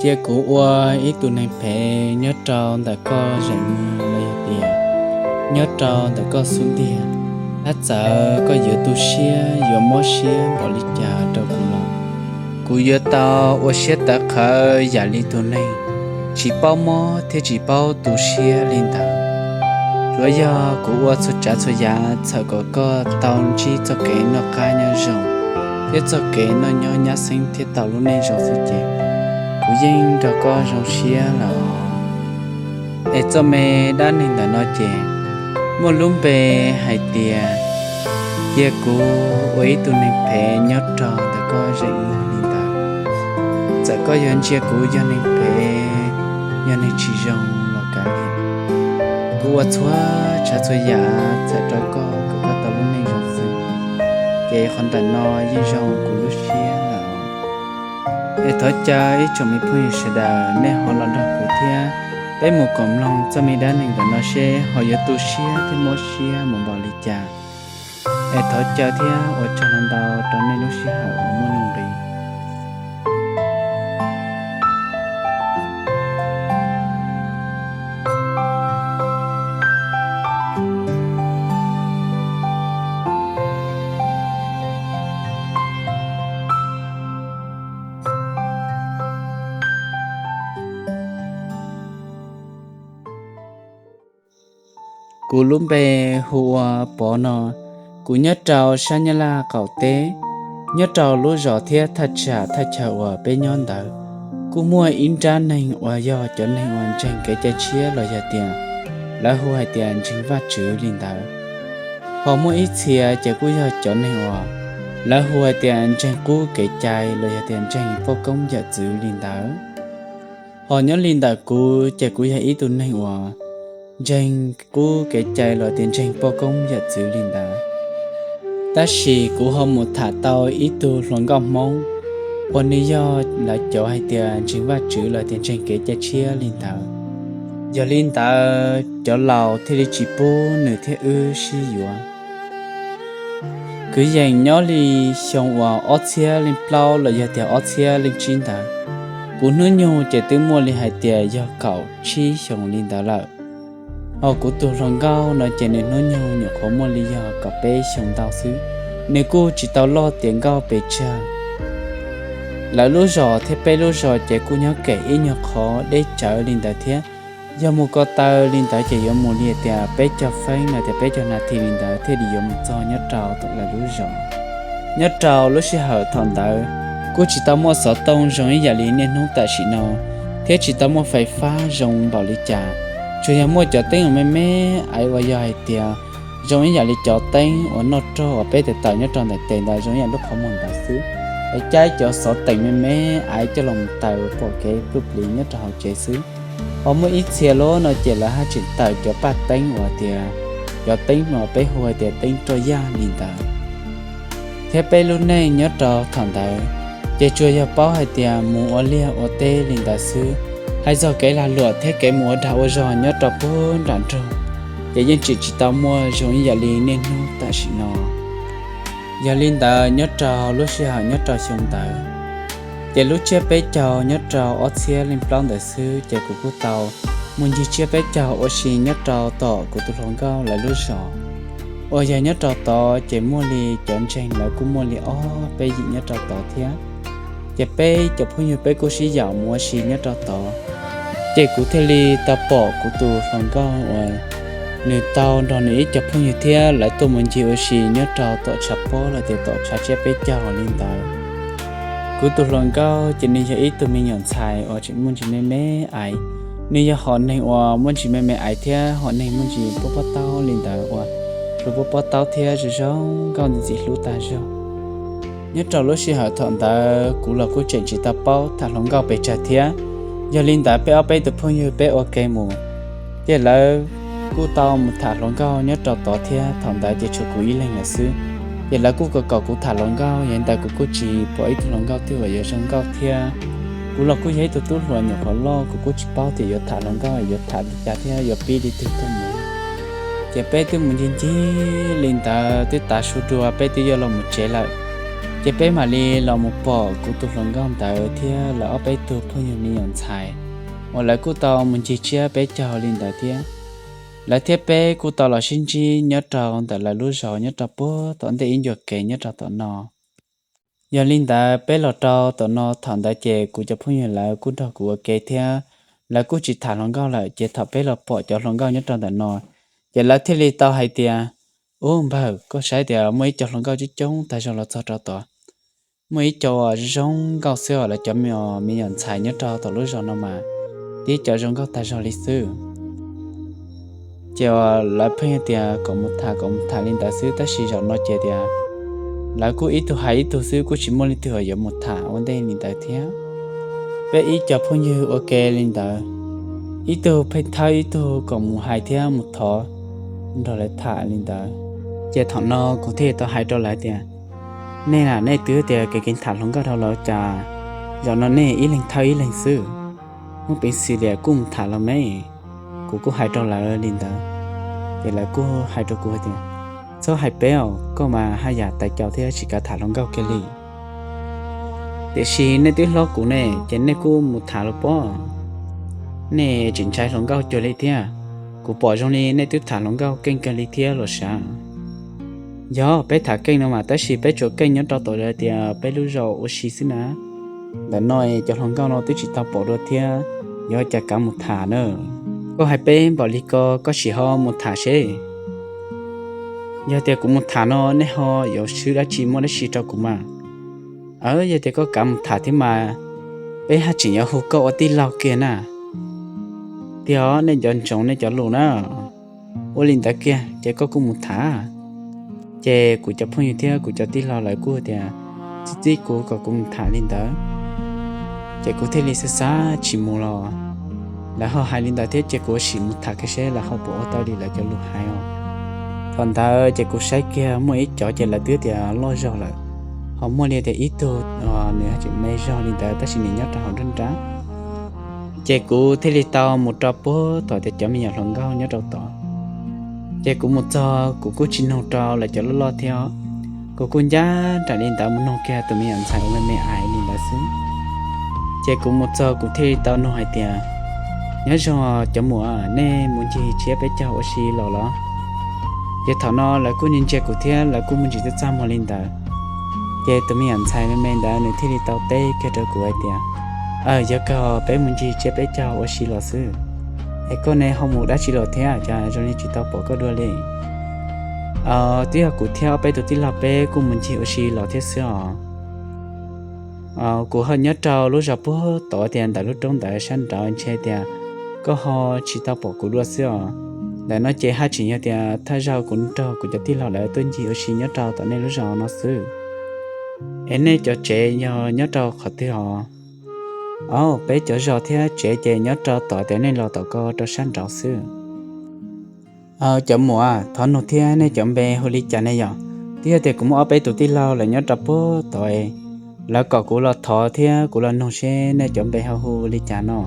Cia kuv ua ib tug neeg phem nyob rau ntawm koj zeem muag los yog tias nyob rau ntawm koj xub ntiag. Tab txawm koj yuav tu siab yuav mob siab npaum li cas rau kuv los, kuv yuav tau ua siab tawv qhawv yam li tus neeg tsis paub mob thiab tsis paub tu siab li ntawd. Tsuav yog kuv ua txhua tsav txhua yam txhawm kom koj tau ntsib txoj kev noj qab nyob zoo thiab txoj kev noj nyob nyab xeeb thiab tau lub neej zoo xwb ces kuv yeej nrog koj zoo siab lawm. Es txoj me dab neeg ntawm no ces muaj lub npe hais tias cia kuv ua ib tug neeg phem nyob rau ntawm koj zeem muag li ntawd. Txawm koj yuav ntsia kuv yog neeg phem, yog neeg tsis zoo los kav liam, kuv ua txhua tsav txhua yam txhawm rau koj kom koj tau lub neej zoo xwb. Ces qhov ntawm no yeej zoo kuv lub siab lawm. Es thov caw ib tsoom me phooj ywg sawv daws nej ho los nrog kuv thiab peb mus koom mloog txoj me dab neeg ntawm no seb ho yuav tu siab thiab mob siab mus npaum li cas. Es thov caw thiab ua tsaug ntau rau nej lub sij hawm uas muaj nuj nqis. Kuv lub npe hu ua Pov no, kuv nyob rau sab Nyab Laj qaum teb. Nyob rau lub zos thiab thaj tsam thaj chaw uas peb nyob ntawd kuj muaj ib nrab neeg uas yog cov neeg uas ntseeg kev cai tshiab los yog tias lawv hu hais tias ntseeg Vajtswv li ntawd. Ho muaj ib txhia ces kuj yog cov neeg uas lawv hu hais tias ntseeg qub kev cai los yog tias ntseeg poj koob yawm txwv li ntawd. Ho nyob li ntawm kuv ces kuv yog ib tug neeg uas ntseeg qub kev cai los tias ntseeg poj koob yawm txwv li ntawd. Tab sis kuv ho mus tham tau ib tug hluas nkauj Hmoob uas nws yog lawv cov hais tias ntseeg Vajtswv los tias ntseeg kev cai tshiab li ntawd. Yog li ntawd cov laus thiaj li tsis pub nws thiab wb sib yuav. Kwv yees nyob li xyoo uas ob txhiab leej plaub los yog tias ob txhiab leej tsib ntawd, kuv hnub nyoog ces twb muaj li hais tias yog kaum tsib xyoos li ntawd lawm. Ho kuv tus hluas nkauj no ces nws hnub nyoog nyuam qhuav muaj li yog kaum peb xyoos ntau xwb, nws kuj tsis tau loj tiav nkauj pes tsawg. Lawv lub zos thiab peb lub zos ces kuj nyob kem ib nyuag qhov deb tsawv li ntawd thiab. Yog mus ko taw li ntawd ces yuav mus li tias peb caug feeb los tias peb caug nas this li ntawd thiaj li yuav mus txog nyob rau lawv lub zos. Nyob rau lub sij hawm thaum ntawd kuj tsis tau muaj xov tooj zoo ib yam li niaj hnub tam sim no, thiab tsis tau muaj fais fab zoo npaum li cas. Tsuas yog muaj cov teeb uas me me aiv uas yog hais tias zoo ib yam li cov teeb uas noj rog uas peb tawm tawm nyob rau ntawm tes ntawd zoo ib yam lub qhov muag ntawd xwb. Es caij cov xov teem me me aiv coj los mus taws pom kev pluj pliv nyob rau hauv tsev xwb. Ho muaj ib txhia lub no ces lawv haj tseem taws cov paj teeb uas tias cov teeb no peb hu hais tias teeb roj yaj li ntawd. Thiab peb lub neej nyob rau thaum ntawd ces tsuas yog paub hais tias mus ua liaj ua teb li ntawd xwb. Hais txog kev lag luam thiab kev mus ua dag ua zog nyob rau puag nram nroog ces yeej tseem tsis tau muaj zoo ib yam li niaj hnub tam sim no. Yog li ntawd nyob rau lub sij hawm nyob rau xyoo ntawd, ces lub tsiab peb caug nyob rau ob txhiab leej plaub ntawd xwb ces kuv kuj tau mus ncig tsiab peb caug ua si nyob rau tom kuv tus hluas nkauj lawv lub zos uas yog nyob rau tod ces muaj li cov ntseeg lawv kuj muaj li ob peb yim nyob rau tod thiab. Ces peb cov phooj ywg peb kuj sib yaum mus ua si nyob rau tod. Ces kuv thiaj li tau pom kuv tus hluas nkauj uas nws tau nrog nws ib co phooj ywg thiab lawv tuaj mus ncig ua si nyob rau tom tshav pob los tias tom tshav tsiab peb caug li ntawd. Kuv tus hluas nkauj ces nws yog ib tug me nyuam ntxhais uas tseem muaj ntsis me me aiv. Nws yog hom neeg uas muaj ntsis me me aiv thiab hom neeg muaj ntsis puab pob taub li ntawd uas tsuas puab pob taub thiab zoo zoo nkauj ntxim ntxim hlub tag zog. Nyob rau lub sij hawm thaum ntawd kuv los kuj tseem tsis tau paub tham hluas nkauj pes tsawg thiab. Yog li ntawd peb ob peb tus phooj ywg peb ua ke mus, ces lawv kuj tau mus tham hluas nkauj nyob rau tod thiab. Thaum ntawd ces tshuav kuv ib leeg lawm xwb. Ces lawv kuj kom kom kuv tham hluas nkauj, yog li ntawd kuv kuj tsis pom ib tug hluas nkauj twg uas yuav zoo nkauj thiab. Kuv los kuj yog ib tug tub hluas nyuam qhuav loj, kuv kuj tsis paub tias yuav tham hluas nkauj yuav tham li cas thiab yuav pib li twg tuaj mus. Ces peb twb mus ncig ncig li ntawd twb tav su dua peb twb yuav los mus tsev lawm. Ces peb mam li los mus pom kuv tus hluas nkauj ntawd thiab lawv ob peb tug phooj ywg me nyuam ntxhais uas lawv kuj tau mus ncig tsiab peb caug li ntawd thiab. Lawv thiab peb kuj tau los sib ntsib nyob rau ntawm lawv lub zos nyob rau puag tom ntej ib ncua kev nyob rau tom no. Yog li ntawd peb los rau tom no thaum ntawd ces kuv cov phooj ywg lawv kuj nrog kuv ua ke thiab, lawv kuj tsis tham hluas nkauj lawm. Ces thaum peb los pom cov hluas nkauj nyob rau ntawm no, ces lawv thiaj li tau hais tias, Ub npawg, koj saib tias muaj ib co hluas nkauj coob coob tag zog los txog rau tod. Muaj ib co zoo nkauj xwb os, lawv cov me nyuam ntxhais nyob rau tom lub zos no mas tib co zoo nkauj tag zog li xwb. Ces lawv pheej tias kom mus tham kom mus tham li ntawd xwb, tab sis zaum no ces tias lawv kuj ib tug hais ib tug xwb, kuj tsis muaj leej twg yuav mus tham ua ntej li ntawd thiab. Peb ib co phooj ywg ua ke li ntawd, ib tug pheej thawb ib tug kom mus hais thiab mus thov nrog lawv tham li ntawd. Ces thaum no kuv thiaj tau hais rau lawv tias, Nej na, nej twb tias kev kev tham hluas nkauj dhau los cas zaum no nej ib leeg thawb ib leeg xwb? Muaj peev xwm tias kuj mus tham los me. Kuv kuj hais rau lawv li ntawd, ces lawv kuj hais rau kuv tias, Txhob hais peb os, koj mas haj yam tais caus thiab tsis kav tham hluas nkauj kiag li. Tiam sis nej twb hlob kuv ne, ces nej kuj mus tham los pob. Nej tseem ntshai hluas nkauj cuag li thiab. Kuv pom zoo li nej twb tham hluas nkauj keej kawg li thiab los sav. Yog peb tham keej no mas, tab sis peb tsuas keej nyob rau tom tias peb lub zos ua si xwb na. Ntawm no cov hluas nkauj no twb tsis tau pom dua thiab, yuav cas kav mus tham na. Koj hais peb npaum li ko, koj sim ho mus tham seb. Yog tias kuv mus tham no nej ho yuav swb dab tsi muab dab tsi rau kuv mas. Aw, yog tias koj kav mus tham thiab mas, peb haj tseem yuav hu koj ua tij laug kiag na. Tiag, nej nco ntsoov nej cov lus na. Ua li ntawd kiag ces koj kuj mus tham. Ces kuv cov phooj ywg thiab kuv cov tij laug lawv kuj tias, txib txib kuv kom kuv mus tham li ntawd. Ces kuv thiaj li xav xav tsis mus los lawv ho hais li ntawd thiab, ces kuv sim mus tham kiag seb lawv ho puas ua tau li lawv cov lus hais os. Thaum ntawd ces kuv saib kiag muaj ib cov ces lawv twb tias loj zog lawm, ho muaj li tias ib tug nws tseem me zog li ntawd tab sis nws nyob rau hauv nruab nrab. Ces kuv thiaj li tau mus rau puag tom tias cov me nyuam hluas nkauj nyob rau tod. Ces kuv mus txog kuv kuj tsis nug rau lawv cov loj loj thiab, kuv kuj ncaj nraim li ntawd mus nug kiag tus me nyuam ntxhais uas me me ais li ntawd xwb. Ces kuv mus txog kuv thiaj li tau nug hais tias, Nyob zoo cov muam, nej mus ncig tsiab peb caug ua si los los? Ces thaum no lawv kuj ntsia ntsia kuv thiab lawv kuj muaj ntsis txaj txaj muag li ntawd. Ces tus me nyuam ntxhais me me ntawd nws thiaj li tau teb kiag rau kuv hais tias, Aw, yog kawg peb mus ncig tsiab peb caug ua si los xwb. Es koj ne ho mus dab tsi los thiab, cas zoo li tsis tau pom koj dua li? Twb yog kuv thiab ob peb tus tij laug peb kuj mus ncig ua si los thiab xwb os. Kuv ho nyob rau lub zos puag tod tias ntawm lub roob ntawd sab nraud, ntshe tias koj ho tsis tau pom kuv dua xwb os. Ntawm no ces haj tseem yog tias thawj zaug kuv nrog kuv cov tij laug lawv tuaj ncig ua si nyob rau tom nej lub zos no xwb. Es nej cov tsev yog nyob rau qhov twg os? Aw, peb cov zos thiab tsev ces nyob rau tom tias nej los tom ko rau sab nraud xwb. Cov muam, thov nug thiab, nej cov npe hu li cas ne yom? Twb yog tias kuv muaj ob peb tus tij laug lawv nyob rau puag tod, lawv kom kuv los thov thiab kuv los nug seb nej cov npe ho hu li cas no.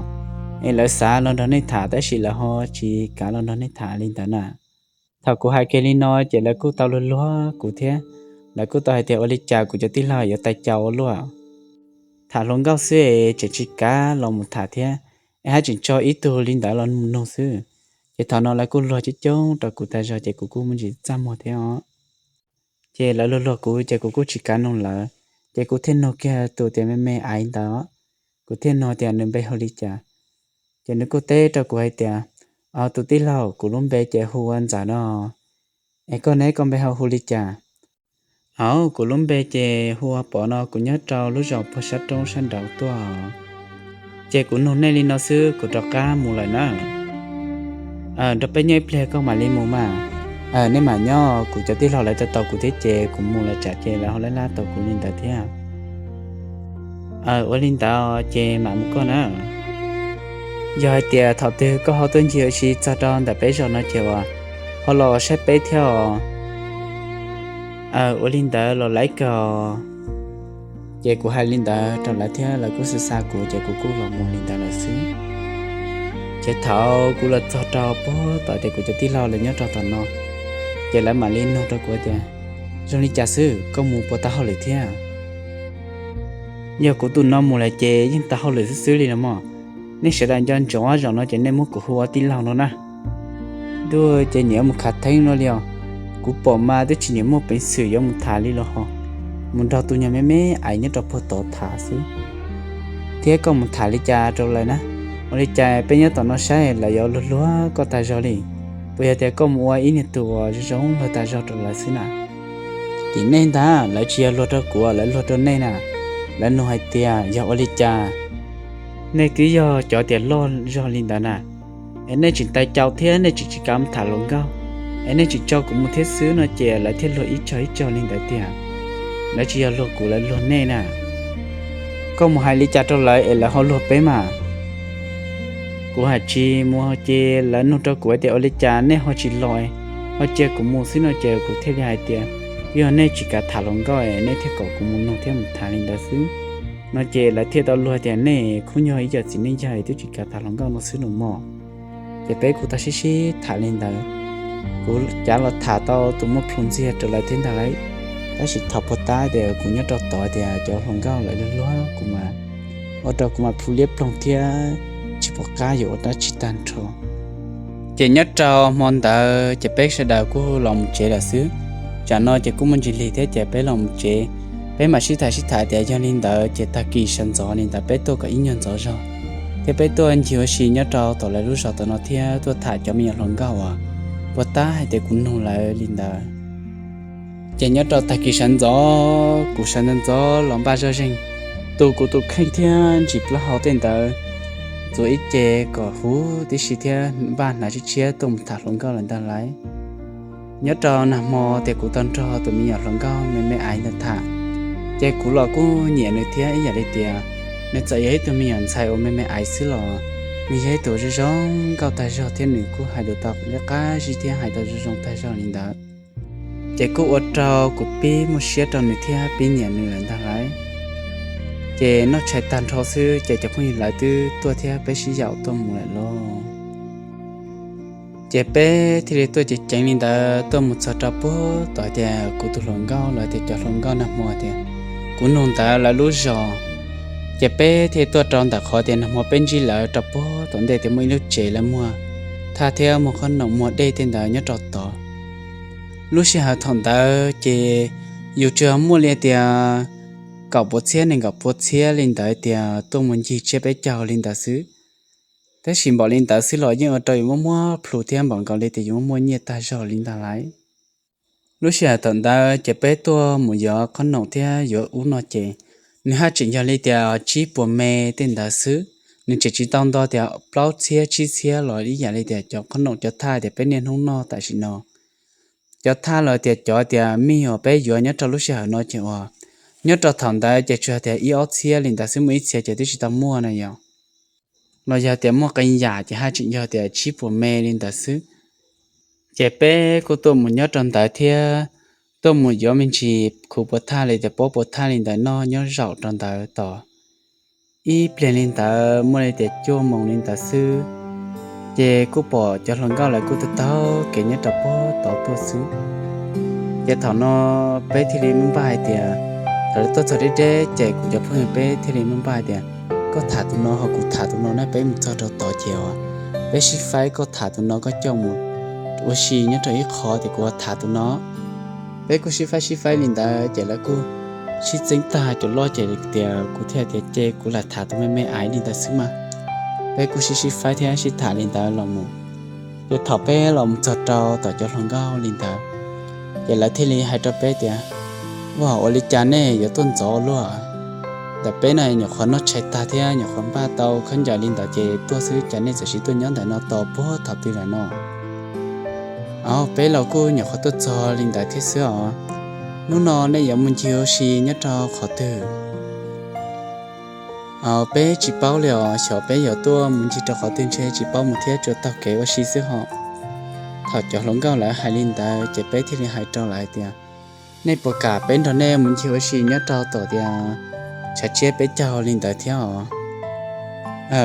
Es lawv xav los nrog nej tham tab sis lawv ho tsis kav los nrog nej tham li ntawd na. Thaum kuv hais kiag li no ces lawv kuj tau luag luag kuv thiab, lawv kuj tau hais tias ua li cas kuv cov tij laug yuav tais caus ua luaj. Tham hluas nkauj xwb es tseem tsis kav los mus tham thiab, es haj tseem tso ib tug li ntawd los mus nug xwb. Ces thaum no lawv kuj luag coob coob rau kuv tas zog ces kuv kuj muaj ntsis txaj muag thiab os. Ces lawv luag luag kuv ces kuv kuj tsis kav nug lawv, ces kuv thiaj nug kiag tus tias me me aiv ntawd, kuv thiaj nug tias nws npe hu li cas. Ces nws kuj teb rau kuv hais tias, Tus tij laug, kuv lub npe ces hu ua Ntxawm no. Es koj ne, koj npe ho hu li cas? Aw, kuv lub npe ces hu ua Pov no, kuv nyob rau lub zos puag sab roob sab nraud tuaj. Ces kuv nug nej li no xwb, kuv rov qab mus lawm na. Nrog peb nyob ib pliag koj mam li mus mas. Nej mam nyob, kuv cov tij laug lawv tau tau kuv thiab ces kuv mus lawm tsam ces lawv ho lab lab tau kuv li ntawd thiab. Ua li ntawd ces mam mus koj na. Yog hais tias thaum twg koj ho tuaj ncig ua si txog rau ntawm peb zos no ces uas ho los saib peb thiab os. Ua li ntawd los laib kawg. Ces kuv hais li ntawd rau lawv thiab lawv kuj xav xav kuv ces kuv kuj los mus li ntawd lawm xwb. Ces thaum kuv los txog rau puag tom tias kuv cov tij laug lawv nyob rau tom no, ces lawv mam li nug rau kuv tias, Zoo li cas xwb, koj mus puas tau hauj lwm thiab? Yog kuv tus no mus lawm ces yeej tag hauj lwm xwb xwb li los mas. Nej sawv daws nco ntsoov, zaum no ces nej muab kuv hu ua tij laug no na. Ntuj, ces niam mus khav theeb no li os. Kuv pom mas twb tsis niam muaj peev xwm yuav mus tham li los ho mus nrog tus nyuag me me ais nyob rau puag tod tham xwb. Thiab koj mus tham li cas rau lawv na? Ua li cas peb nyob tom no saib lawv yuav luag luag koj tag zog li? Puas yog tias koj mus ua ib niag tus uas zoo zoo luag tag zog rau lawv xwb na? Tim nej ntag, lawv tsis yog luag rau kuv, lawv luag rau nej na. Lawv nug hais tias yog ua li cas nej twb yog cov tias loj zog li ntawd na, es nej tseem tais caus thiab nej tseem tsis kam mus tham hluas nkauj, es nej tseem tso kuv mus thiab xwb no ces lawv thiaj luag ib co ib co li ntawd tiag. Lawv tsis yog luag kuv, lawv luag nej na. Koj mus hais li cas rau lawv es lawv ho luag peb mas? Kuv hais tsis mus ces lawv nug rau kuv tias ua li cas nej ho tsis los, ho cia kuv mus xwb no ces kuv thiaj li hais tias yog nej tsis kam tham hluas nkauj es nej thiaj kom kuv mus nug thiab mus tham li ntawd xwb. No ces lawv thiaj tau luag tias nej khub nyuag ib co txiv neej yawg twb tsis kam tham hluas nkauj no xwb los mas. Ces peb kuj tau sib sib tham li ntawd. Kuv cav los tham tau tus muaj plhu ntxiag rau lawv thiab ntag lauj. Tab sis thaum puag ta tias kuv nyob rau tod tias cov hluas nkauj lawv luag luag kuv mas, ua rau kuv mas plhu liab ploog thiab tsis pom qab yuav ua dab tsi tag nrho. Ces nyob rau hmo ntawd ces peb sawv daws kuj los mus tsev lawm xwb. Tsam no ces kuj muaj ntsis lig thiab ces peb los mus tsev. Peb mam sib tham sib tham tias yog li ntawd ces tag kis sawv ntxov li ntawd peb tuaj kom ib nyuag ntxov zog, thiab peb tuaj ncig ua si nyob rau tom lawv lub zos tom no thiab tuaj tham cov me nyuam hluas nkauj uas puag ta hais tias kuv nug lawv li ntawd. Ces nyob rau tag kis sawv ntxov, kuv sawv ntxov ntxov los npaj zoj zeeg, tu kuv tus kheej thiab ntsis plaub hau tej ntawd, ntxuav ib ce kom huv tib si thiab npaj hnav tshiab tshiab tuaj mus tham hluas nkauj lawm ntag lauj. Nyob rau nag hmo tias kuv tau nrog tus me nyuam hluas nkauj me me ais ntawd tham, ces kuv los kuj nyiam nws thiab ib yam li tias nws txawm yog ib tug me nyuam ntxhais uas me me ais xwb los nws yog ib tug zoo zoo nkauj tag zog thiab nws kuj hais lus tau qab zib thiab hais tau zoo zoo tag zog li ntawd. Ces kuj ua rau kuv pib muaj siab rau nws thiab pib nyiam nws lawm ntag lauj. Ces noj tshais tag nrho xwb ces cov phooj ywg lawv twb tuaj thiab peb sib yaum tuaj mus lawm lauj. Ces peb thiaj li tuaj ceev ceev li ntawd tuaj mus txog rau puag tom tias kuv tus hluas nkauj los tias cov hluas nkauj nag hmo tias kuv nug ntawd lawv lub zos. Ces peb thiaj tuaj rau ntawm qhov tias nag hmo peb ntsib lawv rau puag tom ntej tias muaj ib lub tsev lawv muag thaj thiab muag qhob noom muag dej tej ntawd nyob rau tod. Lub sij hawm thaum ntawd ces yus tsuas muaj li tias kaum puas txhiab nees nkaum puas txhiab li ntawd tias tuaj mus ncig tsiab peb caug li ntawd xwb. Tab sis npaum li ntawd xwb los yeej ua rau yus muaj muaj plhu thiab npaum nkaus li tias yus muaj muaj nyiaj tag zog li ntag lauj. Lub sij hawm thaum ntawd ces peb tuaj mus yuav qhob noom thiab yuav ub no ces nws haj tseem yog li tias tsib puas me tej ntawd xwb. Nws tseem tsis tau nto tias plaub txhiab tsib txhiab los ib yam li tias cov qhob noom cov thaj tias peb niaj hnub noj tam sim no. Cov thaj los tias cov tias mij uas peb yuav nyob rau lub sij hawm no ces uas nyob rau thaum ntawd ces tsuas tias ib ob txhiab li ntawd xwb, muaj ib txhia ces twb tsis tau muaj na yom. Los yog tias muaj qee yam ces haj tseem yog tias tsib puas me li ntawd xwb. Ces peb kuj tuaj mus nyob rau ntawd thiab tuaj mus yuav me ntsis khuv puas thaj li tias pob puas thaj li ntawd noj nyob zaum rau ntawd tos. Ib pliag li ntawd muaj li tias cuaj moos li ntawd xwb, ces kuj pom cov hluas nkauj lawv kuj taug taug kev nyob rau puag tod tuaj xwb. Ces thaum no peb thiaj li muab npaj hais tias, thaum lawv tuaj txog deb deb ces kuv cov phooj ywg peb thiaj li muab npaj hais tias, koj tham tus no ho kuv tham tus no na, peb mus txog rau tod ces uas peb sib faib, koj tham tus no koj coj mus ua si nyob rau ib qho tias kuv tham tus no. Peb kuj sib faib sib faib li ntawd ces lawv kuj sib txeeb tag cov loj ces tias kuv thiaj tias ces kuv lam tham tus me me aiv li ntawd xwb mas. Peb kuj sib sib faib thiab sib tham li ntawd los mus. Ces thaum peb los mus txog rau tom cov hluas nkauj li ntawd, ces lawv thiaj li hais rau peb tias, ua, ua li cas nej yuav tuaj ntxov luaj? Ntawm peb no nyuam qhuav noj tshais tag thiab nyuam qhuav npaj tau khaub ncaws li ntawd ces tuaj xwb, cas nej txawm sis tuaj nyob ntawm no tos puag thaum twg lawm no? Au, peb los kuj nyuam qhuav tuaj txog li ntawd thiab xwb os. Hnub no nej yuav mus ncig ua si nyob rau qhov twg? Au, peb tsis paub li os, xyov peb yuav tuaj mus ncig rau qhov twg ntshe tsis paub mus thiab, tsuas taug kev ua si xwb hos. Thaum cov hluas nkauj lawv hais li ntawd ces peb thiaj li hais rau lawv tias, nej puas kam peb nrog nej mus ncig ua si nyob rau tom tias tshav tsiab peb caug li ntawd thiab os?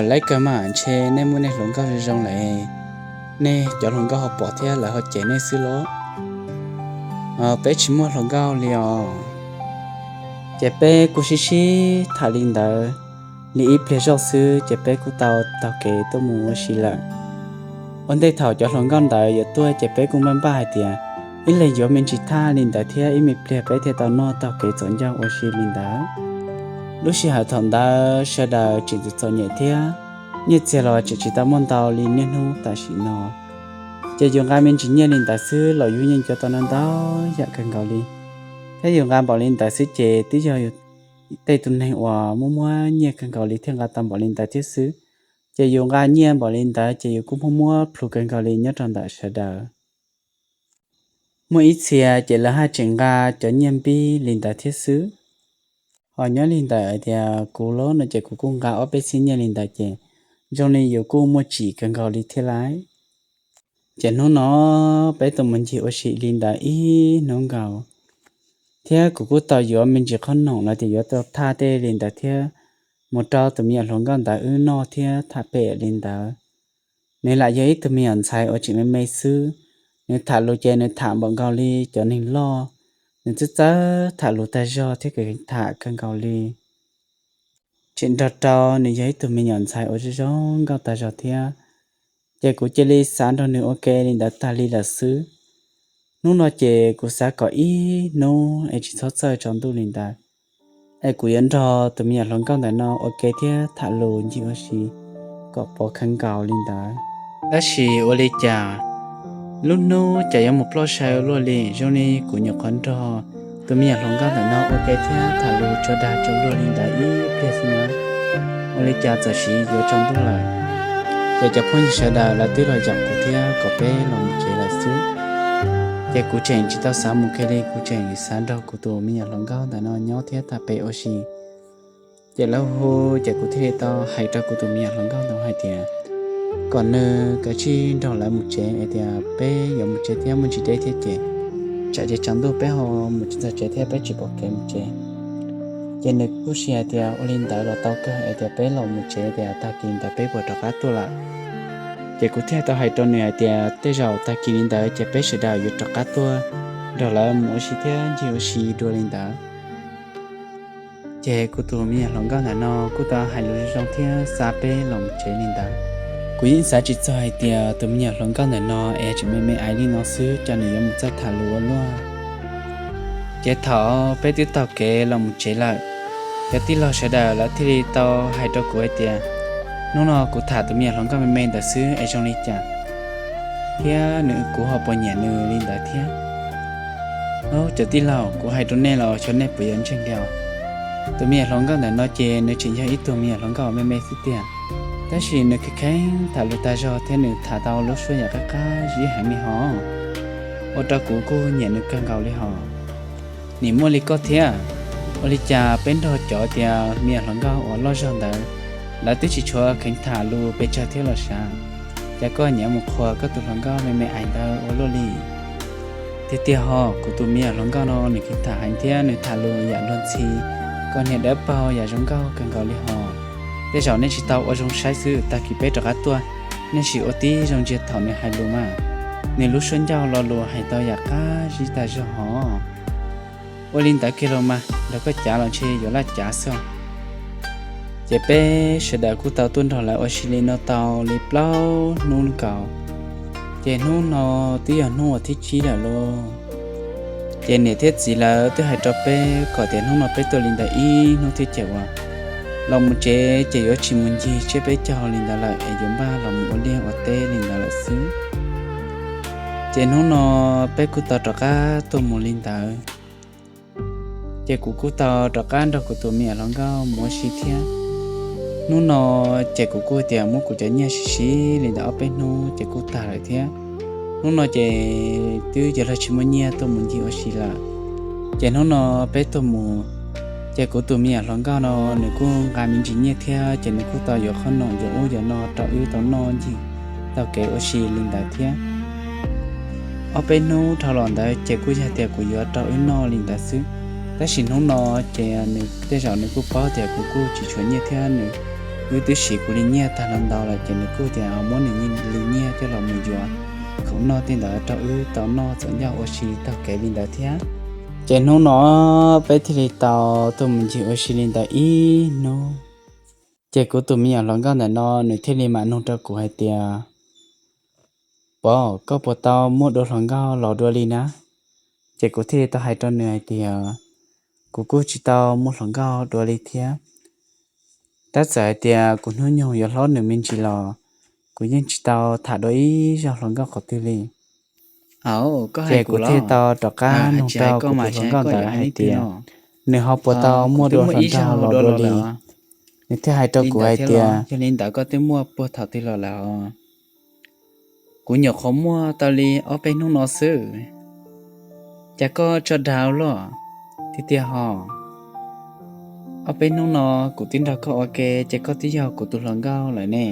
Laib kawg mas, ntshe nej muaj nej hluas nkauj zoo zoo lawm, nej cov hluas nkauj ho pom thiab lawv ho cem nej xwb los? Peb tsis muaj hluas nkauj li os. Ces peb kuj sib sib tham li ntawd li ib pliag zoj xwb ces peb kuj tau taug kev tuaj mus ua si lawm. Ua ntej thaum cov hluas nkauj ntawd yuav tuaj ces peb kuj npaj npaj hais tias ib leeg yuav me ntsis thaj li ntawd thiab ib me pliag peb thiaj tau noj taug kev txaus ncauj ua si li ntawd. Lub sij hawm thaum ntawd sawv daws tseem txom txom nyem thiab nyiaj txiag los tseem tsis tau muaj ntau li niaj hnub tam sim no. Ces yus nqa me ntsis nyiaj li ntawd xwb los yus yeej yuav tau ntau ntau yam kawg nkaus li. Thiab yus nqa npaum li ntawd xwb ces twb yog yus tej tus neeg uas muaj muaj nyiaj kawg nkaus li thiaj nqa tau npaum li ntawd thiab xwb. Ces yus nqa nyiaj npaum li ntawd ces yus kuj muaj muab plhus kawg nkaus li nyob rau ntawm sawv daws. Muaj ib txhia ces lawv haj tseem nqa cov nyiaj npib li ntawd thiab xwb. Ho nyob li ntawm tias kuv los no ces kuv kuj nqa ob peb txhiab nyiaj li ntawd ces zoo li yus kuj muaj tsim kawg nkaus li thiab lauj. Ces hnub no peb tuaj mus ncig ua si li ntawd ib hnub nkaus, thiab kuv kuj tau yuav me ntsis qhob noom los tias yuav tau thaj tej li ntawd thiab mus rau tus me nyuam hluas nkauj ntawd wb noj thiab tham pem li ntawd. Nws lam yog ib tug me nyuam ntxhais uas tseem me me xwb, nws tham lus ces nws tham npaum nkaus li cov neeg loj, nws txawj txawj tham lus tag zog thiab kheev tham kawg nkaus li. Tseem nrog rau nws yog ib tug me nyuam ntxhais uas zoo zoo nkauj tag zog thiab, ces kuv cia li xav nrog nws ua ke li ntawd tag li lawm xwb. Hnub no ces kuv xav kom ib hnub es tsis txhob txawj tsaus ntuj li ntawd, es kuv yuav nrog tus me nyuam hluas nkauj ntawm no ua ke thiab tham lus ncig ua si kom pov kheev nkaus li ntawd. Tab sis ua li cas lub hnub cas yuav mus ploj sai luaj li, zoo li kuv nyuam qhuav nrog tus me nyuam hluas nkauj ntawm no ua ke thiab tham lus tso dag tso luag li ntawd ib pliag xwb na, ua li cas txawm sim yuav tsaus ntuj lawm. Ces cov phooj ywg sawv daws lawv twb los yaum kuv thiab kom peb los mus tsev lawm xwb. Ces kuv tseem tsis tau xav mus kiag li, kuv tseem xav nrog kuv tus me nyuam hluas nkauj ntawm no nyob thiab tham pem ua si. Ces lawv hu, ces kuv thiaj li tau hais rau kuv tus me nyuam hluas nkauj ntawd hais tias kom nws kav tsij nrog lawv mus tsev, hais tias peb yuav mus tsev thiab muaj ntsis deb thiab ces tsam ces tsaus ntuj peb ho mus tsis txog tsev thiab peb tsis pom kev mus tsev. Ces nws kuj hais tias ua li ntawd los tau kawg, hais tias peb los mus tsev tias tag kis ntawd peb puas rov qab tuaj lawm. Ces kuv thiaj tau hais rau nws hais tias tej zaum tag kis li ntawd ces peb sawv daws yuav rov qab tuaj nrog lawv mus ua si thiab ncig ua si dua li ntawd. Ces kuv tus me nyuam hluas nkauj ntawm no kuj tau hais lus zoo thiab xa peb los mus tsev li ntawd. Kuv yeej xav tsis txog hais tias tus me nyuam hluas nkauj ntawm no es tseem me me aiv li no xwb ces nws yuav mus txawj tham lus ua luaj. Ces thaum peb twb taug kev los mus tsev lawm, cov tij laug sawv daws lawv thiaj li tau hais rau kuv hais tias hnub no kuv tham tus me nyuam hluas nkauj me me ntawd xwb es zoo li cas, thiab nws kuv ho puas nyiam nws li ntawd thiab. Cov tij laug, kuv hais rau nej los xyov nej puas yuav ntseeg li os. Tus me nyuam hluas nkauj ntawm no ces nws tseem yog ib tug me nyuam hluas nkauj me me xwb tiag, tab sis nws kheev kheev tham lus tag zog thiab nws tham tau lub suab yam qab qab zib heev li hos. Ua rau kuv kuj nyiam nws kawg nkaus li hos. Nim muaj li koj thiab, ua li cas peb nrog cov tias me nyuam hluas nkauj uas loj zog ntawd, lawv twb tsis tshua kheev tham lus pes tsawg thiab los sav, cas koj nyiam mus qhuas koj tus hluas nkauj me me aiv ntawd ua luaj li? Tiag tiag hos, kuv tus me nyuam hluas nkauj no nws kheev tham heev thiab nws tham lus yam luag ntxhi, koj niag dawb paug yam zoo nkauj kawg nkaus li hos. Tej zaum nej tsis tau ua zoo saib xwb, tag kis peb rov qab tuaj, nej sim ua tib zoo ntsia thaum nws hais lus mas, nws lub suab ncauj lo lus hais tau yam qab zib tag zog hos. Ua li ntawd kiag los mas, nrog koj cav los ntshe yuav laj cav xwb. Ces peb sawv daws kuj tau tuaj nrog lawv ua si li no tau li plaub hnub nkaus. Ces hnub no twb yog hnub uas thib tsib lawm lauj. Ces niam thiab txiv lawv twb hais rau peb kom tias hnub no peb tuaj li ntawd ib hnub thiab ces uas los mus tsev ces yuav tsis mus ncig tsiab peb caug li ntawd lawm es yuav npaj los mus ua liaj ua teb li ntawd lawm xwb. Ces hnub no peb kuj tau rov qab tuaj mus li ntawd. Ces kuv kuj tau rov qab nrog kuv tus me nyuam hluas nkauj mus ua si thiab. Hnub no ces kuv kuj tias muab kuv cov nyiaj siv siv li ntawd ob peb hnub ces kuj tag lawm thiab. Hnub no ces twb yuav luag tsis muaj nyiaj tuaj mus ncig ua si lawm. Ces hnub no peb tuaj mus, ces kuv tus me nyuam hluas nkauj no nws kuj nqa me ntsis nyiaj thiab ces nws kuj tau yuav qhob noom yuav ub yuav no rau wb tau noj ncig taug kev ua si li ntawd thiab. Ob peb hnub dhau los ntawd ces kuj yog tias kuv yuav rau wb noj li ntawd xwb. Tab sis hnub no ces nws tej zaum nws kuj paub tias kuv kuj tsis tshuav nyiaj thiab nws, wb twb siv kuv li nyiaj tag los ntau lawm ces nws kuj tias muab nws li nyiaj coj los mus yuav khoom noj tej ntawd rau wb tau noj txaus ncauj ua si taug kev li ntawd thiab. Ces hnub no peb thiaj li tau tuaj mus ncig ua si li ntawd ib hnub. Ces kuv tus me nyuam hluas nkauj ntawm no nws thiaj li mam nug rau kuv hais tias, Pov, koj puas tau muaj dua hluas nkauj los dua li na? Ces kuv thiaj li tau hais rau nws hais tias, Kuv kuj tsis tau muaj hluas nkauj dua li thiab, tab txawm hais tias kuv hnub nyoog yuav hlob nws me ntsis los kuv yeej tsis tau tham dua ib zaug hluas nkauj qhov twg li. Ces kuv thiaj tau rov qab nug rau kuv tus hluas nkauj ntawd hais tias, nws ho puas tau muaj dua hluas nraug los dua li. Nws thiaj hais rau kuv hais tias, Yog li ntawd koj twb muaj puag thaum twg los lawm? Kuv nyuam qhuav muaj tau li ob peb hnub no xwb. Cas koj tso dag luaj? Tiag tiag hos. Ob peb hnub no kuv twb nrog koj ua ke ces koj twb yog kuv tus hluas nkauj lawm ne.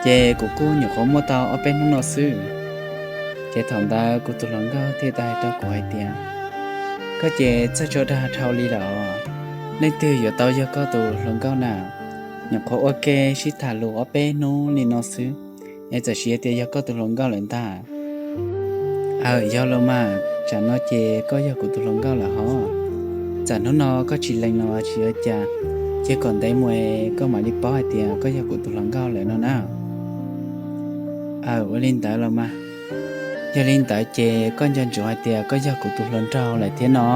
Ces kuv kuj nyuam qhuav muaj tau ob peb hnub no xwb. Ces thaum ntawd kuv tus hluas nkauj thiaj tau hais rau kuv hais tias, Koj ces txawj tso dag dhau li lawm. Leej twg yuav tau yog koj tus hluas nkauj na? Nyuam qhuav ua ke sib tham lus ob peb hnub li no xwb es txawm sis tias yog koj tus hluas nkauj lawm ntag. Aw, yog los mas, tsam no ces koj yog kuv tus hluas nkauj lawm hos. Txawm hnub no koj tsis lees los tsis ua cas, cia kom ntev mus es koj mam li paub hais tias koj yog kuv tus hluas nkauj lawm no na. Aw, ua li ntawd los mas. Yog li ntawd ces koj nco ntsoov hais tias koj yog kuv tus hluas nraug lawm thiab no.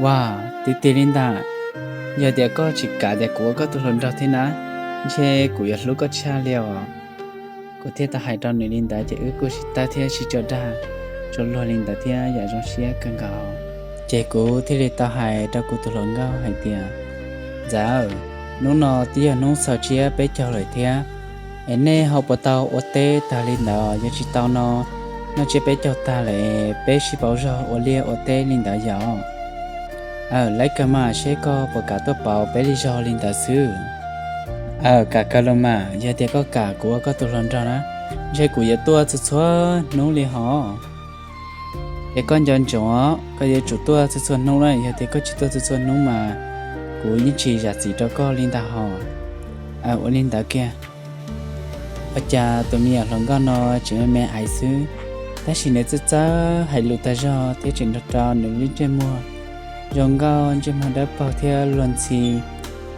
Ua, tiag tiag li ntag. Yog tias koj tsis kam tias kuv ua koj tus hluas nraug thiab na, ntshe kuv yuav hlub koj tshaj li os. Kuv thiaj tau hais rau nws li ntawd ces wb kuj sib tawb thiab sib tso dag tso luag li ntawd thiab yam zoo siab kawg nkaus. Ces kuv thiaj li tau hais rau kuv tus hluas nkauj hais tias, Ntxawm, hnub no twb yog hnub xaus tsiab peb caug lawm thiab, es nej ho puas tau ua teb tag li ntawd? Yog tsis tau no, noj tsiab peb caug tag lawm es peb sib pauv zog ua liaj ua teb li ntawd yom. Aw, laiv kawg mas, seb koj puas kam tuaj pauv peb li zog li ntawd xwb. Aw, kam kawg los mas, yog tias koj kam kuv ua koj tus hluas nraug na, ntshe kuv yuav tuaj txhua txhua hnub li hos. Ces koj nco ntsoov, koj yuav tsum tuaj txhua txhua hnub na, yog tias koj tsis tuaj txhua txhua hnub mas kuv yeej tsis zam txim rau koj li ntag hos. Aw, ua li ntawd kiag. Ua cas tus me nyuam hluas nkauj no tseem me me aiv xwb, tab sis nws txawj txawj hais lus tag zog thiab tseem nrog rau nws lub ntsej muag zoo nkauj, ntsej muag dawb paug thiab luag ntxhi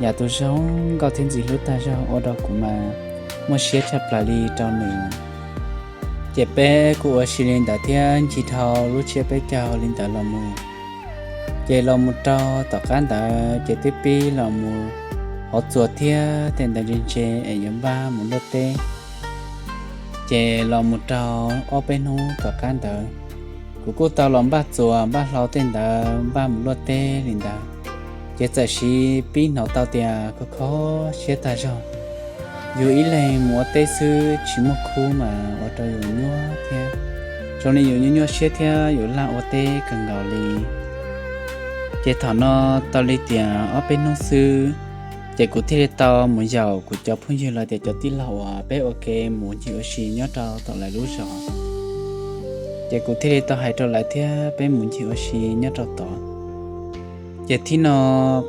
yam tus zoo nkauj thiab ntxim hlub tag zog ua rau kuv mas muaj siab tshaj plaws li rau nws. Ces peb kuj ua si li ntawd thiab ncig dhau lub tsiab peb caug li ntawd los mus. Ces los mus rau tom qab ntawd ces twb pib los mus hauv txuas thiab tej ntawd ntse ntse es yuav npaj mus luaj teb. Ces los mus rau ob peb hnub tom qab ntawd, kuv kuj tau los npaj txuas npaj hlau tej ntawd npaj mus luaj teb li ntawd. Ces txawm sis pib hnov tau tias kho kho siab tag zog. Yus ib leeg mus ua teb xwb tsis muaj khub mas ua rau yus nyuaj thiab, zoo li yus nyuaj nyuaj siab thiab yus laj ua teb kawg nkaus li. Ces thaum no tau li tias ob peb hnub xwb, ces kuv thiaj li tau mus yaum kuv cov phooj ywg los tias cov tij laug uas peb ua ke mus ncig ua si nyob rau tom lawv lub zos. Ces kuv thiaj li tau hais rau lawv thiab peb mus ncig ua si nyob rau tod. Ces thib no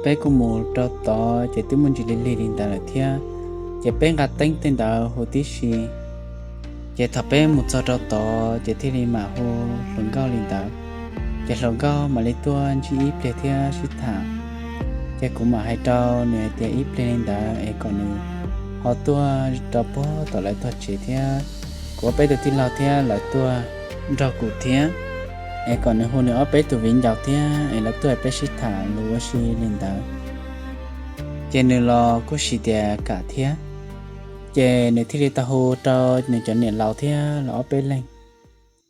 peb kuj mus rau tod ces twb muaj ntsis lig lig li ntawd lawm thiab, ces peb nqa teeb tej ntawd hu tib si. Ces thaum peb mus txog rau tod ces thiaj li mam hu hluas nkauj li ntawd. Ces hluas nkauj mam li tuaj ntsib ib pliag thiab sib tham. Ces kuv mam hais rau nws hais tias ib pliag li ntawd es kom nws ho tuaj rau puag tom lawv tog tsev thiab, kuv ob peb tus tij laug thiab lawv tuaj nrog kuv thiab, es kom nws hu nws ob peb tus viv ncaus thiab es lawv tuaj peb sib tham lus ua si li ntawd. Ces nws los kuj siv tias kam thiab. Ces nws thiaj li tau hu rau nws cov niam laus thiab los ob peb leeg,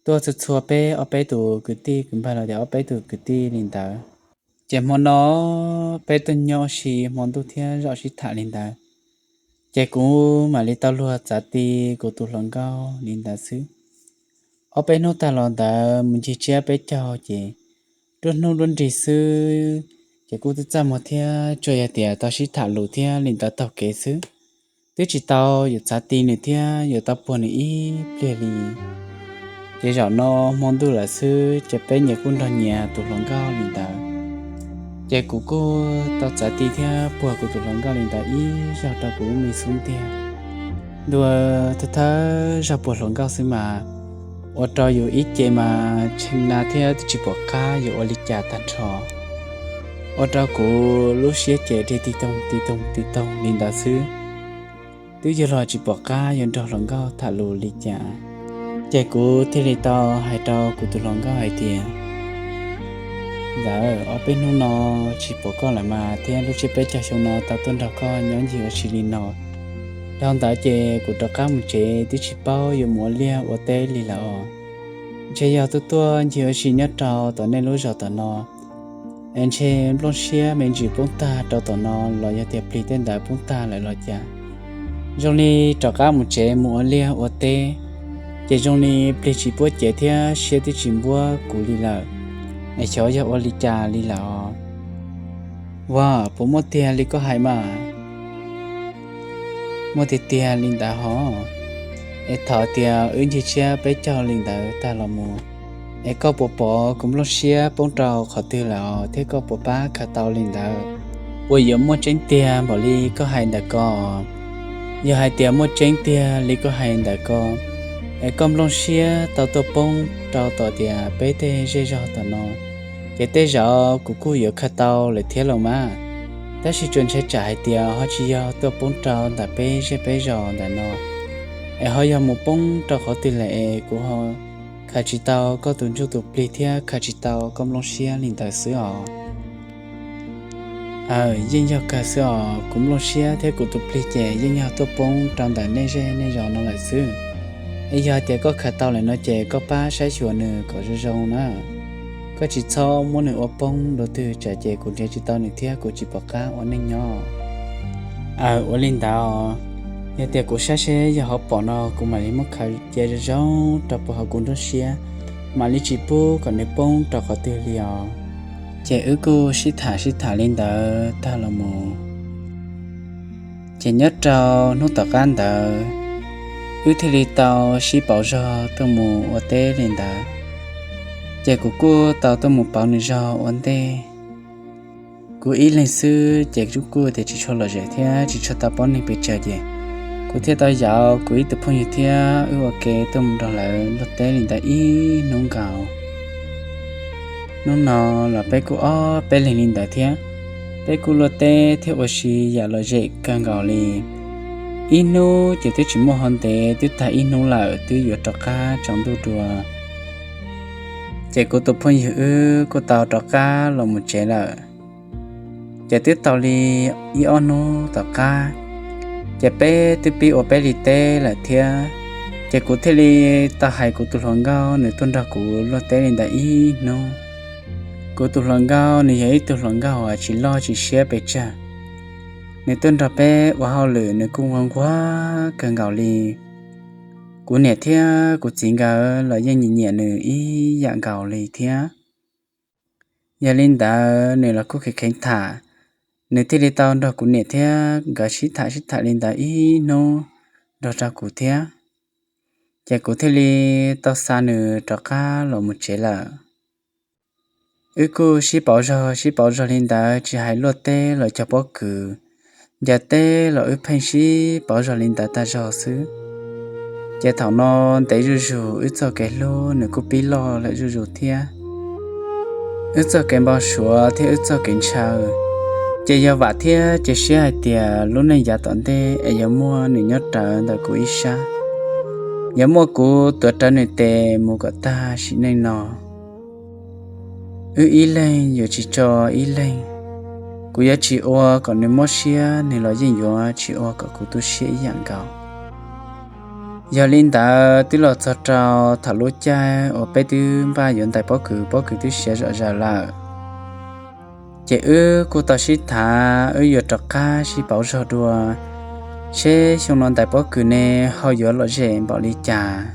tuaj txhua txhua peb ob peb tus kwv tij kwv npawg los tias ob peb tus kwv tij li ntawd. Ces hmo no peb tuaj nyob ua si hmo ntuj thiab zaum sib tham li ntawd. Ces kuv mam li tau luag txav ti kuv tus hluas nkauj li ntawd xwb. Ob peb hnub tag los ntawd mus ncig tsiab peb caug ces nruab hnub nruab nrig xwb, ces kuj txaj muag thiab tsuas yog tias tau sib tham lus thiab li ntawd taug kev xwb, twb tsis tau yuav txav ti nws thiab yuav tau puag nws ib pliag li. Ces zaum no hmo ntuj lawm xwb ces peb nyias kuj nrog nyias tus hluas nkauj li ntawd. Ces kuv kuj tau txav ti thiab puag kuv tus hluas nkauj li ntawd ib zaug rau kuv lub me xub ntiag. Ntuj, thawj thawj zaug puag hluas nkauj xwb mas ua rau yus ib ce mas tshee na thiab twb tsis pom qab yuav ua li cas tag nrho. Ua rau kuv lub siab ces dhia ti toog ti toog ti toog li ntawd xwb, twb yog los tsis pom qab yuav nrog hluas nkauj tham lus li cas. Ces kuv thiaj li tau hais rau kuv tus hluas nkauj hais tias, Ntawd, ob peb hnub no tsis pom koj lawm mas thiab lub tsiab peb caug xyoo no tau tuaj nrog koj nyob ncig ua si li no, dhau ntawd ces kuv rov qab mus tsev twb tsis paub yuav mus ua liaj ua teb li lawm os. Ntshe yog tuaj tuaj ncig ua si nyob rau tom nej lub zos tom no es ntshe nplooj siab me ntsis poob tag rau tom no los yog tias plig tej ntawd poob tag lawm los cas. Zoo li rov qab mus tsev mus ua liaj ua teb, ces zoo li plig tsis puab cev thiab siab twb tsis npuab kuv li lawm, es xyov yog ua li cas li lawm os. Ua, puas muaj tiag li koj hais mas? Muaj tiag tiag li ntawd hos. Es thaum tias wb ncig tsiab peb caug li ntawd tag los mus, es koj puas pom kuv nplooj siab poob rau qhov twg lawm thiab koj puas pab khaws tau li ntawd? Puas yuav muaj tseeb tiag npaum li koj hais ntawm ko? Yog hais tias muaj tseeb tiag li koj hais ntawm ko, es koj nplooj siab tau tuaj poob rau tom tias peb tej zej zog tom no, ces tej zaum kuv kuj yuav khaws tau lawm thiab los mas. Tab sis tsuas ntshai tsam hais tias ho tsis yog tuaj poob rau ntawm peb zej peb zos ntawm no, es ho yog mus poob rau qhov twg lawm es kuv ho khaws tsis tau koj tus ntsuj tus plig thiab khaws tsis tau koj nplooj siab li ntawd xwb os. Aw, yeej yog kawg xwb os, kuv nplooj siab thiab kuv tus plig ces yeej yog tuaj poob rau ntawm nej zej nej zos no lawm xwb. Es yog tias koj khaws tau lawm no ces koj pab saib xyuas nws kom zoo zoo na. Koj tsis txhob muab nws ua poob dua twg tsam ces kuv nrhiav tsis tau nws thiab kuv tsis pom qab ua neej nyob. Aw, ua li ntawd, yog tias kuv saib seb yog ho pom no kuv mam li muab khaws cia zoo zoo rau puag hauv kuv nruab siab, mam li tsis pub kom nws poob rau qhov twg li os. Ces wb kuj sib tham sib tham li ntawd tag los mus, ces nyob rau hnub tom qab ntawd, wb thiaj li tau sib pauv zog tuaj mus ua teb li ntawd. Ces kuv kuj tau tuaj mus pauv nws zog ua ntej. Kuv ib leeg xwb ces kuj tias tsis tshua lom zem thiab tsis tshua tau paub neeg pes tsawg ces kuv thiaj tau yaum kuv ib tug phooj ywg thiab wb ua ke tuaj mus nrog lawv luaj teb li ntawd ib hnub nkaus. Hnub no los peb kuj ob peb leeg li ntawd thiab, peb kuj luaj teb thiab ua si yam lom zem kawg nkaus li. Ib hnub ces twb tsis muaj hov ntev, twb tag ib hnub lawm twb yuav rov qab tsaus ntuj dua. Ces kuv tus phooj ywg wb kuj tau rov qab los mus tsev lawm. Ces twb tau li ib ob hnub tom qab, ces peb twb pib ua peb li teb lawm thiab. Ces kuv thiaj li tau hais kuv tus hluas nkauj nws tuaj nrog kuv luaj teb li ntawd ib hnub. Kuv tus hluas nkauj nws yog ib tug hluas nkauj uas tsis loj tsis siab pes tsawg. Nws tuaj nrog peb ua hauj lwm nws kuj nquag nquag kawg nkaus li. Kuv niam thiab kuv txiv nkawd los yeej nyiam nyiam nws ib yam nkaus li thiab. Yog li ntawd nws los kuj kheev kheev tham, nws thiaj li tau nrog kuv niam thiab nkawd sib tham sib tham li ntawd ib hnub nrog rau kuv thiab. Ces kuv thiaj li tau xa nws rov qab los mus tsev lawm. Wb kuj sib pauv zog sib pauv zog li ntawd, tsis hais luaj teb los cog pob kws, ncaws teb los wb pheej sib pauv zog li ntawd tag zog xwb. Ces thaum no ntev zuj zus wb txoj kev hlub nws kuj pib loj lawm zuj zus thiab. Wb txoj kev npau suav thiab wb txoj kev ntshaw, ces yog vam thiab cia siab hais tias lub neej yav tom ntej es yuav muaj nws nyob rawv ntawm kuv ib sab, yuav muaj kuv tuav rawv nws tes mus kom tag sim neej no. Wb ib leeg yuav tsis tso ib leeg, kuv yuav tsis ua kom nws mob siab, nws los yeej yuav tsis ua kom kuv tu siab ib yam nkaus. Yog li ntawd twb los txog rau thaum lub caij uas peb twb npaj yuav ntais pob kws, pob kws twb siav zom zaws lawm. Ces wb kuj tau sib tham wb yuav rov qab sib pauv zog dua, seb xyoo no ntais pob kws ne ho yuav lom zem npaum li cas.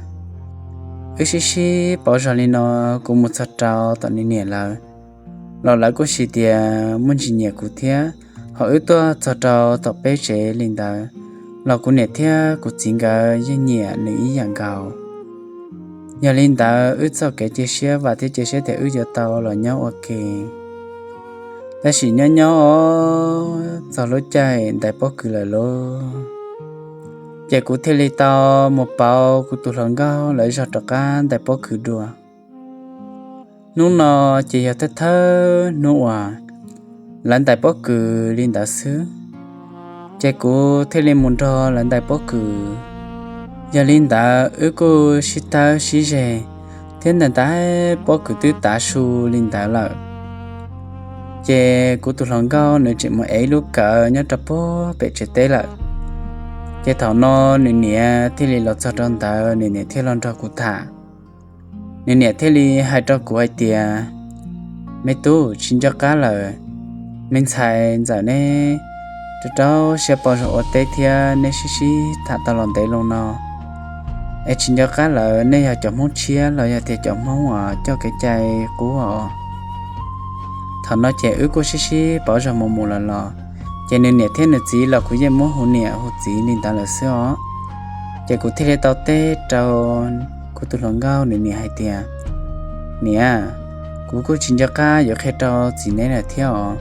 Wb sib sib pauv zog li no, kuv mus txog rau tom nws niam lawv, los lawv kuj hais tias muaj ntsis nyiam kuv thiab. Ho wb tuaj txog rau tom peb tsev li ntawd, los kuv niam thiab kuv txiv nkawd yeej nyiam nws ib yam nkaus. Yog li ntawd wb txoj kev cia siab vam thiab cia siab tias wb yuav tau los nyob ua ke. Tab sis nyob nyob txog lub caij ntais pob kws lawm lauj, Ces kuv thiaj li tau mus pauv kuv tus hluas nkauj lawv zog rov qab ntais pob kws dua. Hnub no ces yog thawj thawj hnub uas lawv ntais pob kws li ntawd xwb, ces kuv thiaj li mus nrog lawv ntais pob kws. Yog li ntawd wb kuj sib tawb sib zeg thiab ntais ntais pob kws twb tav su li ntawd lawm. Ces kuv tus hluas nkauj nws tseem mus ev ib lub kawm nyob rau puag pem tsev teb lawm. Ces thaum no nws niam thiaj li los txog rau ntawd, nws niam thiaj los nrog kuv tham. Nws niam thiaj li hais rau kuv hais tias, Me tub, tsis nco qab lawm, me ntxhais ntxawm neb rau rau siab pau zog ua teb thiab neb sib sib tham tau los ntev loo no, es tsis nco qab lawm nej yog cov Hmoob tshiab los yog tias cov Hmoob uas coj kev cai qub os. Thaum no ces wb kuj sib sib pauv zog mus mus los los, ces nws niam thiab nws txiv los kuv yeej muab hu niam hu txiv li ntawd lawm xwb os. Ces kuv thiaj li tau teb rau kuv tus hluas nkauj nws niam hais tias, Niam, kuv kuj tsis nco qab yuav qhia rau txiv neb lawm thiab os.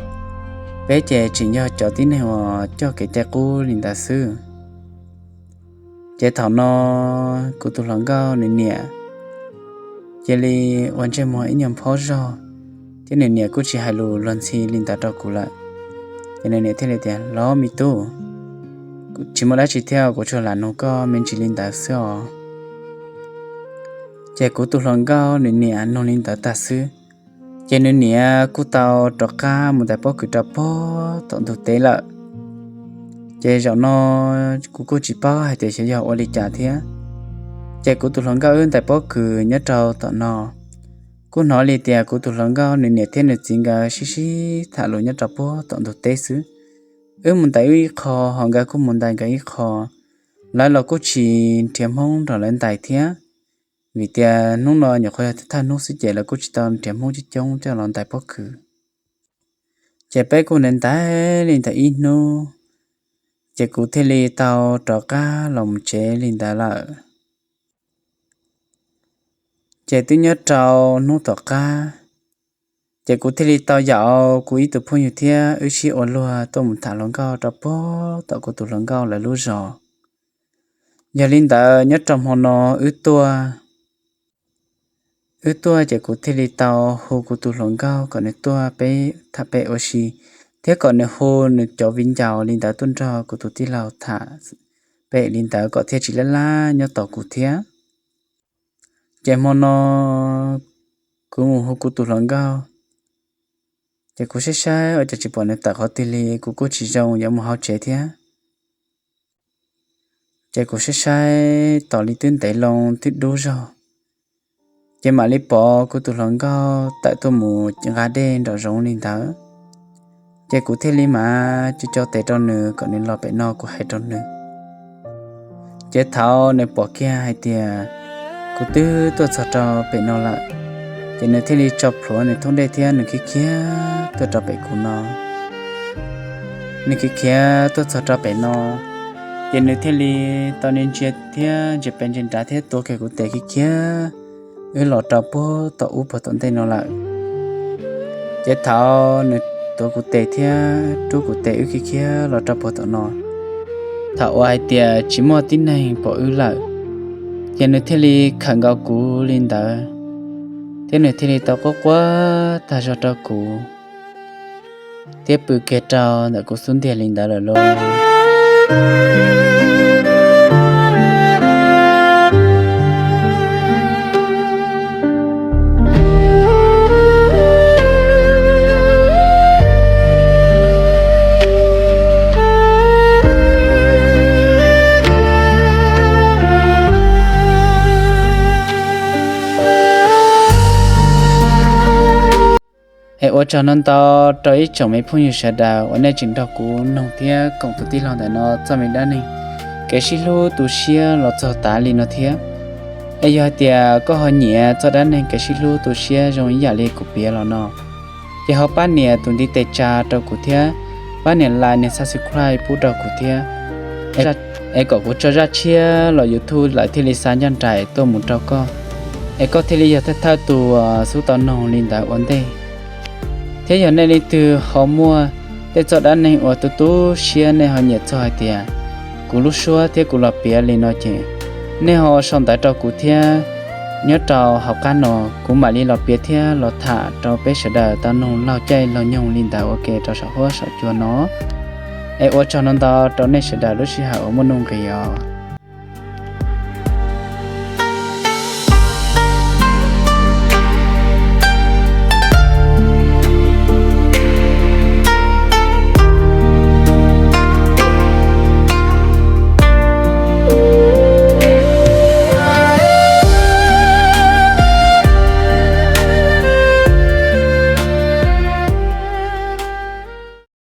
Peb ces tseem yog cov tib neeg uas coj kev cai qub li ntawd xwb. Ces thaum no kuv tus hluas nkauj nws niam cia li ua ntsej muag ib nyuag phob zog, thiab nws niam kuj tsis hais lus luag ntxhi li ntawd rau kuv lawm. Ces nws niam thiaj li tias, Los me tub, tsis muaj dab tsi thiab, kuv tsuas lam nug koj me ntsis li ntawd xwb os. Ces kuv tus hluas nkauj nws niam nug li ntawd tag xwb, ces nws niam kuj tau rov qab mus ntais pob kws rau puag tom ntug teb lawm. Ces zaum no kuv kuj tsis paub hais tias xyov yog ua li cas thiab. Ces kuv tus hluas nkauj wb ntais pob kws nyob rau tom no, kuj hnov li tias kuv tus hluas nkauj nws niam thiab nws txiv nkawd sib sib tham lus nyob rau puag tom ntug teb xwb. Wb mus ntais wb ib qho, ho nkawd kuj mus ntais nkawd ib qho. Lawv los kuj tsis nrhiav Hmoob nrog lawv ntais thiab, vim tias hnub no nyuam qhuav yog thawj hnub xwb ces lawv kuj tsis tau nrhiav Hmoob coob coob coj los ntais pob kws. Ces peb kuj ntais ntais li ntawd ib hnub, ces kuv thiaj li tau rov qab los mus tsev li ntawd lawm. Ces twb nyob rau hnub tom qab, ces kuv thiaj li tau yaum kuv ib tug phooj ywg thiab wb sib ua luag tuaj mus tham hluas nkauj rau puag tom kuv tus hluas nkauj lawv lub zos. Yog li ntawd nyob rau hmo no wb tuaj, wb tuaj ces kuv thiaj li tau hu kuv tus hluas nkauj kom nws tuaj peb tham pem ua si, thiab kom nws hu nws cov viv ncaus li ntawd tuaj nrog kuv tus tij laug tham pem li ntawd kom thiaj tsis laj laj nyob tos kuv thiab. Ces hmo no kuv mus hu kuv tus hluas nkauj, ces kuv saib saib ua cas tsis pom nws tawm qhov twg li, kuv kuj tsis zoo yuav mus hauv tsev thiab. Ces kuv saib saib tos li twb ntev loo twb dub zog, ces mam li pom kuv tus hluas nkauj tawm tuaj mus nqa dej nraum zoov li ntawd. Ces kuv thiaj li mam tso tso tes rau nws kom nws los pem no kuv hais rau nws. Ces thaum nws pom kiag hais tias kuv twb tuaj txog rau pem no lawm, ces nws thiaj li tso plhuav nws thoob dej thiab nws khiav khiav tuaj rau pem kuv no. Nws khiav khiav tuaj txog rau pem no, ces nws thiaj li tau ntsia thiab ntsia pem ntsia nrad thiab tuav kiag kuv tes khiav khiav wb los rau puag tom ub puag tom ntej no lawm. Ces thaum nws tuav kuv tes thiab rub kuv tes wb khiav khiav los rau puag tom no, thaum uas hais tias tsis muaj tib neeg pom wb lawm, ces nws thiaj li khawm nkaus kuv li ntawd, thiab nws thiaj li tau quaj quaj tag zog rau kuv, thiab pw kiag rau ntawm kuv xub ntiag li ntawd lawm lauj. Es ua tsaug ntau ntau rau ib tsoom me phooj ywg sawv daws uas nej tseem nrog kuv noog thiab koom tus tij laug ntawm no txoj me dab neeg kev sib hlub tu siab los txog tav li no thiab. Es yog hais tias koj ho nyiam txoj dab neeg kev sib hlub tu siab zoo ib yam li kuv piav los no, ces ho pab nias tus ntiv tes tsa rau kuv thiab, pab nias like nias subscribe pub rau kuv thiab, es kom kuv tso zaj tshiab los YouTube lawv thiaj li xa ncaj nraim tuaj mus rau koj, es koj thiaj li yog thawj thawj tus xub tau noog li ntawd ua ntej. Thiab yog nej leej twg ho muaj tej txoj dab neeg uas tu tu siab nej ho nyiam txog hais tias kuv kuv lub suab thiab kuv los piav li no ces nej ho sau ntawv rau kuv thiab. Nyob rau hauv qab no kuv mam li los piav thiab los tham rau peb sawv daws tau noog laug caij laug nyoog li ntawd ua ke rau saum huab saum cua no. Es ua tsaug ntau ntau rau nej sawv daws lub sij hawm uas muaj nuj nqis os.